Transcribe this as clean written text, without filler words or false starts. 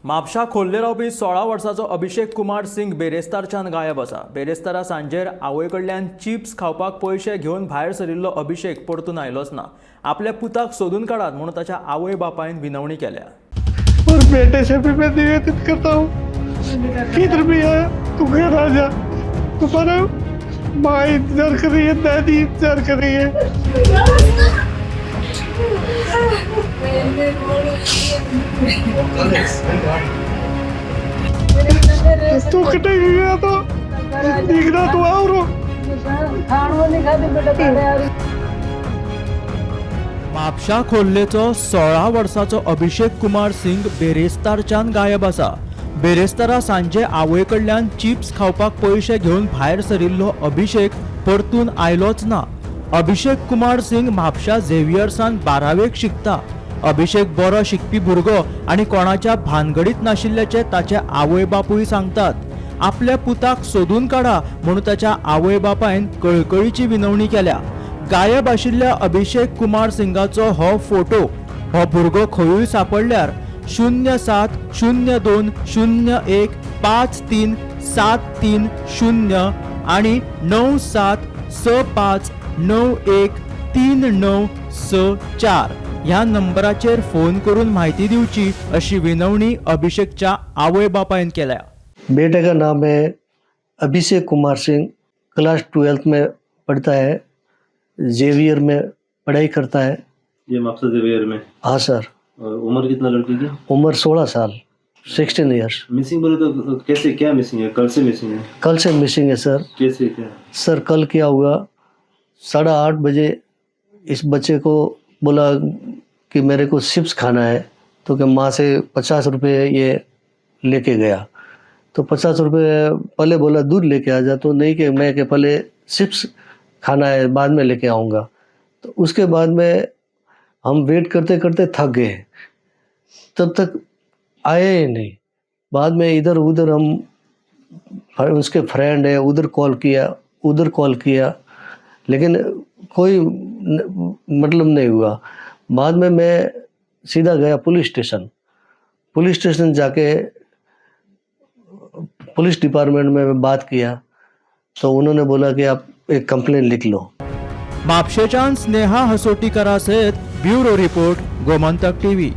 म्हापशा खोर्ले रावपी 16 वर्साचो अभिषेक कुमार सिंग बेरेस्तारच्यान गायब आसा. बेरेस्तारा सांजेर आवय कडल्यान चिप्स खावपाक पयशे घेवन भायर सरिल्लो अभिषेक परतून आयलोच ना. आपल्या पुताक सोदून काडात म्हणून ताच्या आवय बापायन विनवणी केल्या. और बेटे से भी मैं निवेदित करता हूँ, इधर भी आया तू घर आ जा, तुम्हारा माँ इंतजार कर रही है, दादी इंतजार कर रही है। तू कटे गया तो दिख रहा तू और म्हापशा खोर्लेचो 16 वर्साचो अभिषेक कुमार सिंग बेरेस्तारच्यान गायब आसा. बेरेस्तारा सांजे आवय कडल्यान चिप्स खावपाक पयशे घेवन भायर सरिल्लो अभिषेक परतून आयलोच ना. अभिषेक कुमार सिंग म्हापशा झेवियर्सान 12वेक शिकता. अभिषेक बरो शिकपी भुरगो आनी कोणाच्या भानगडीत नाशिल्ल्याचें ताचे आवय बापूय सांगतात. आपल्या पुताक सोदून काडा म्हणून ताच्या आवय बापायन कळकळीची विनवणी केल्या. गायब आशिल्ल्या अभिषेक कुमार सिंगाचो हो फोटो. हो भुरगो खंयूय सापडल्यार 0 7 0 2 0 1 5 3 7 3 0 आणि 9 7 6 5 9 1 3 9 6 4 ह्या नंबराचेर फोन करून म्हायती दिवची अशी विनवणी अभिषेकच्या आवय बापायन केल्या. बेटे का नाम है अभिषेक कुमार सिंह, क्लास 12th में पढ़ता है, जेवियर में पढ़ाई करता है। ये म्हापसा जेवियर में? हाँ सर। और उम्र कितना लड़के की? उम्र 16 साल, 16 इयर्स। मिसिंग बोले तो कैसे, क्या मिसिंग है? कल से मिसिंग है? कल से मिसिंग है सर। कैसे, क्या? सर, कल क्या हुआ, 8:30 बजे इस बच्चे को बोला कि मेरे को चिप्स खाना है, तो कि माँ से 50 रुपये ये लेके गया। तो 50 रुपये पहले बोला दूध लेके आ जा, तो नहीं कि मैं कि पहले चिप्स खाना है, बाद में लेके आऊँगा। तो उसके बाद में हम वेट करते करते थक गए, तब तक आए ही नहीं। बाद में इधर उधर हम उसके फ्रेंड है, उधर कॉल किया, उधर कॉल किया, लेकिन कोई मतलब नहीं हुआ। बाद में मैं सीधा Gaya police station. Police station जाके पुलिस डिपार्टमेंट में मैं बात किया, तो उन्होंने बोला कि आप एक कंप्लेन लिख लो। म्हापशेच्यान स्नेहा हसोटीकरा सयत ब्युरो रिपोर्ट, गोमंतक टीव्ही.